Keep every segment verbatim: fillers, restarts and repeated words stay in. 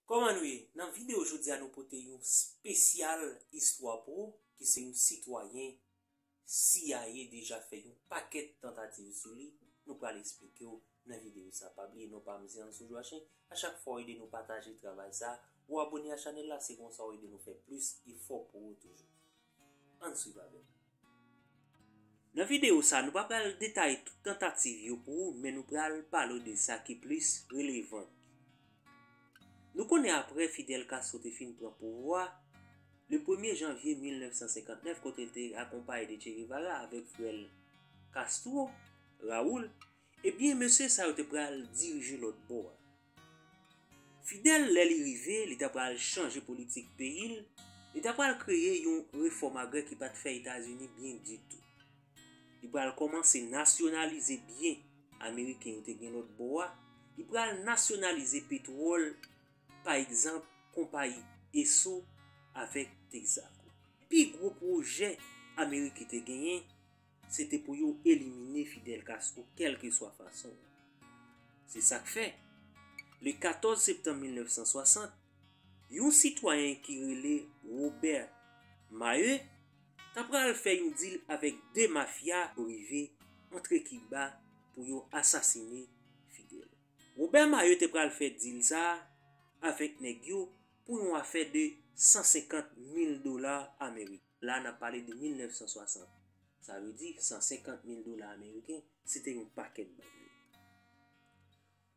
Kòman nou ye? Nan videyo jodi a, nou pote yon espesyal istwa pou ou, ki se yon sitwayen C I A deja fè yon pakèt tantativ sou li. Nou pral esplike w nan videyo sa. Pa bliye non pa m se Ansou Joachin. A chak fwa w ede nou pataje travay sa, ou abone a chanèl la, se konsa w ede nou fè plis efò pou ou toujou. Ann swiv avè m. Nan videyo sa, nou pa pral detaye tout tantativ yo pou ou, men nou pral pale w de sa ki plis relevan. Nou konnen apre Fidel Castro te fin pran pouvwa, le premye janvye mil nèf san senkant nèf, kote l te akonpaye de Che Guevara avèk frè l Castro, Raoul, ebyen, mesye sa yo te pral dirije lòt bò a. Fidel, lè li rive, li ta pral chanje politik peyi l, li ta pral kreye yon refòm agrè ki pa t fè Etazini byen ditou. Li pral kòmanse nasyonalize byen ameriken yo te gen lòt bò a, li pral nasyonalize petwòl, pa egzanp, konpayi Esso avèk Texaco. Pi gwo pwojè Amerik te genyen, se te pou yo elimine Fidel Castro kèlkeswa fason. Se sa k fè, le katòz septanm mil nèf san swasant, yon sitwayen ki rele Robert Mahe ta pral fè yon dil avèk de mafya pou rive antre Kiba pou yo asasine Fidel. Robert Mahe te pral fè dil sa a avèk nèg yo pou yon afè de san senkant mil dola ameriken. La, n ap pale de mil nèf san swasant. Sa vle di, san senkant mil dola ameriken, se te yon pakèt bagay.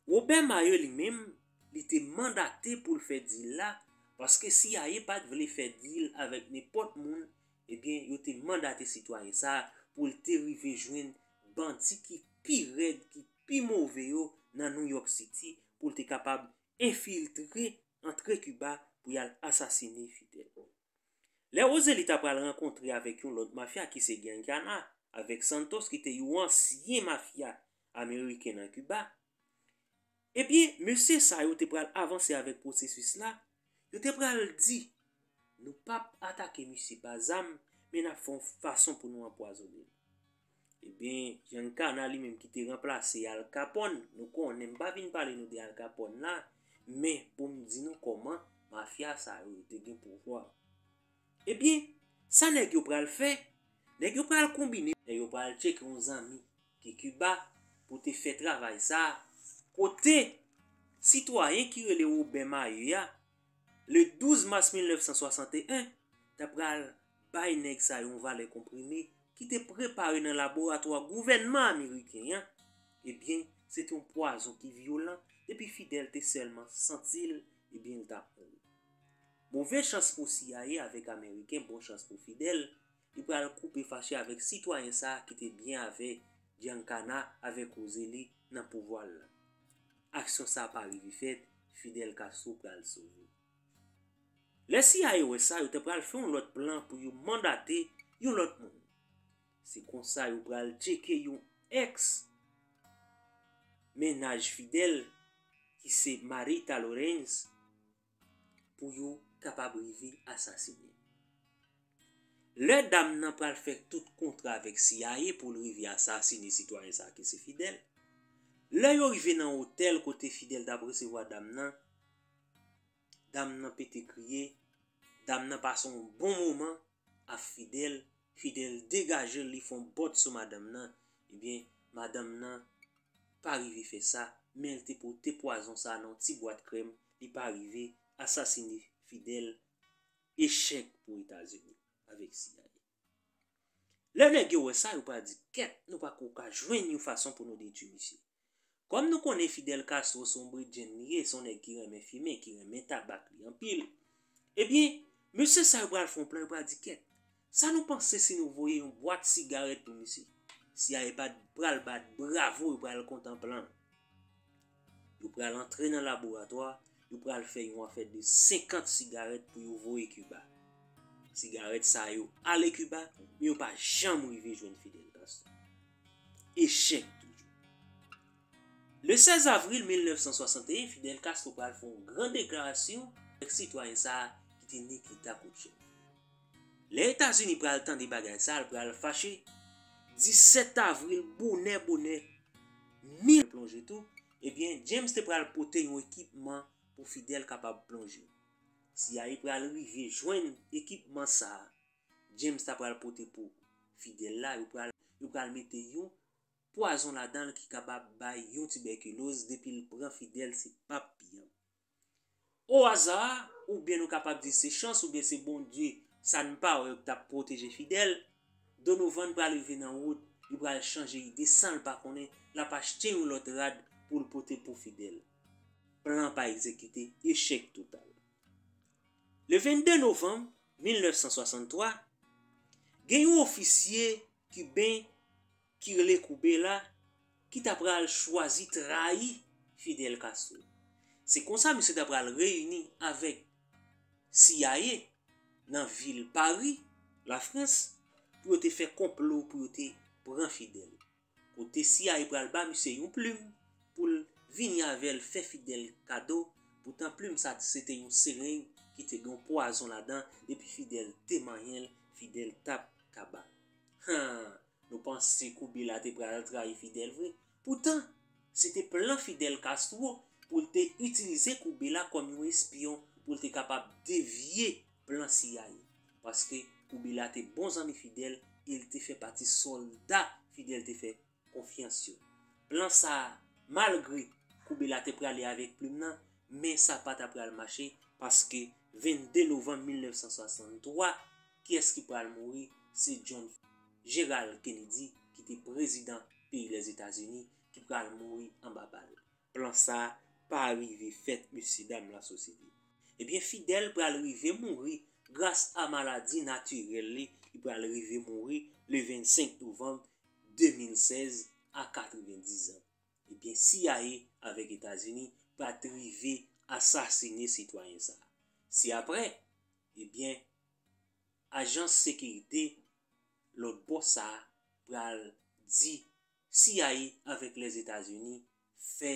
Robert Mahe li menm, li te mandate pou l fè dil la, paske C I A pa t vle fè dil avèk nenpòt moun, ebyen, yo te mandate sitwayen sa a pou l te rive jwenn bandi ki pi rèd, ki pi move yo nan New York City, pou l te kapab enfiltre antre Kiba pou y al asasine Fidel. Lè Roselli ta pral rankontre avèk yon lòt mafya ki se Giancana, avèk Santos ki te yon ansyen mafya ameriken nan Kiba, ebyen, mesye sa yo te pral avanse avèk pwosesis la, yo te pral di, nou p ap atake misye pa zam, men n ap fè yon fason pou nou anpwazonnen l. Ebyen, Giancana li menm ki te ranplase Al Capone, nou konnen, m pa vin pale nou de Al Capone la, men pou m di nou kòman mafya sa yo te gen pouvwa. Ebyen, sa nèg yo pral fè, nèg yo pral konbine, nèg yo pral tcheke yon zanmi ki Kiba pou te fè travay sa a, kote sitwayen ki rele Robert Mahe a, le douz mas mil nèf san swasanteyen, ta pral bay nèg sa yo yon valè konprime ki te prepare nan laboratwa gouvènman ameriken an, ebyen, se te yon pwazon ki vyolan, depi Fidel te sèlman santi l, ebyen, l t ap mouri. Move chans pou C I A avèk Ameriken, bon chans pou Fidel, li pral koupe fache avèk sitwayen sa a ki te byen avè Giancana avèk Roselli nan pouvwa l la. Aksyon sa a pa rive fèt, Fidel Castro pral sove. Lè C I A wè sa, yo te pral fè yon lòt plan pou yo mandate yon lòt moun. Se konsa yo pral tcheke yon èks mennaj Fidel, ki se Marita Lorenz, pou yo kapab rive asasine l. Lè dam nan pral fè tout kontra avèk C I A pou l rive asasine sitwayen sa a ki se Fidel, lè yo rive nan otèl kote Fidel t ap resevwa dam nan, dam nan pete kriye, dam nan pase yon bon moman ak Fidel, Fidel degaje l, li fè yon bòt sou madanm nan, ebyen, madanm nan pa rive fè sa, men l te pote pwazon sa a nan yon ti bwat krèm, li pa rive asasine Fidel, echèk pou Etazini avèk C I A. Lè nèg yo wè sa, yo pral di, kèt, nou pako ka jwenn yon fason pou nou detwi misye. Kòm nou konnen Fidel Castro se yon bredjenn li ye, se yon nèg ki renmen fimen, ki renmen tabak li anpil, ebyen, mesye sa yo pral fè yon plan, yo pral di, kèt, sa nou panse si nou voye yon bwat sigarèt pou misye? C I A pa pral bat bravo, yo pral kontan plan. Yo pral antre nan laboratwa, yo pral fè yon afè de senkant sigarèt pou yo voye Kiba. Sigarèt sa yo ale Kiba, men yo pa janm rive jwenn Fidel Castro. Echèk toujou. Le sèz avril mil nèf san swasanteyen, Fidel Castro pral fè yon gran deklarasyon avèk sitwayen sa a ki te Nikita Khrouchtchev. Lè Etazini pral tande bagay sa a, l pral fache. Disèt avril, bonè, bonè, mil plonje tou, ebyen, James te pral pote yon ekipman pou Fidel kapab plonje. C I A pral rive jwenn ekipman sa a James ta pral pote pou Fidel la, yo pral, yo pral mete yon pwazon ladan l ki kapab bay yon tibèkiloz, depi l pran Fidel se p ap pyan. O aza, oubyen nou kapab di se chans, oubyen se Bondye, sa n pa wè yo k t ap pwoteje Fidel, Donovan pral rive nan wout, li pral chanje ide san l pa konnen, l ap achte yon lòt rad pou l pote pou Fidel. Plan pa egzekite, echèk total. Le vennde novanm mil nèf san swasanntwa, gen yon ofisye kiben ki rele Koubela ki ta pral chwazi trayi Fidel Castro. Se konsa misye ta pral reyini avèk C I A nan vil Pari, Lafrans, pou yo te fè konplo pou yo te pran Fidel. Kote C I A pral ba misye yon plim pou l vini avè l fè Fidel kado, poutan plim sa se te yon sereng ki te gen yon pwazon ladan, depi Fidel te manyen l, Fidel t ap kaba. Han, nou panse Koubela te pral trayi Fidel vre? Poutan, se te plan Fidel Castro pou l te itilize Koubela kòm yon espyon pou l te kapab devye plan C I A. Paske Koubela te bon zanmi Fidel e l te fè pati sòlda Fidel te fè konfyans yo. Plan sa a, malgre Koubela te prale avèk plim nan, men sa pa ta pral mache, paske vennde novanm mil nèf san swasanntwa, kiyès ki pral mouri? Se John Gerald Kennedy, ki te prezidan peyi Lèzetazini, ki pral mouri anba bal. Plan sa a pa rive fèt, mesyedam lasosyete. Ebyen, Fidel pral rive mouri gras a maladi natirèl li, li pral rive mouri le vennsenk novanm de mil sèz a katrevendiz an. Ebyen, C I A avèk Etazini pa t rive asasine sitwayen sa a. Se apre, ebyen, ajans sekirite lòt bò sa a pral di C I A avèk Lèzetazini fè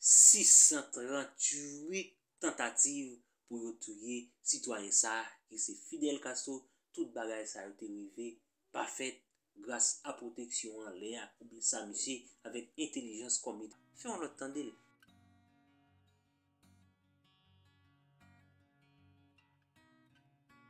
sis san tranntuit tantativ pou yo touye sitwayen sa a, ki se Fidel Castro. Tout bagay sa yo te rive pa fèt gras a pwoteksyon anlè a, oubyen sa misye avèk entèlijans kòm li fè yon lòt tande l.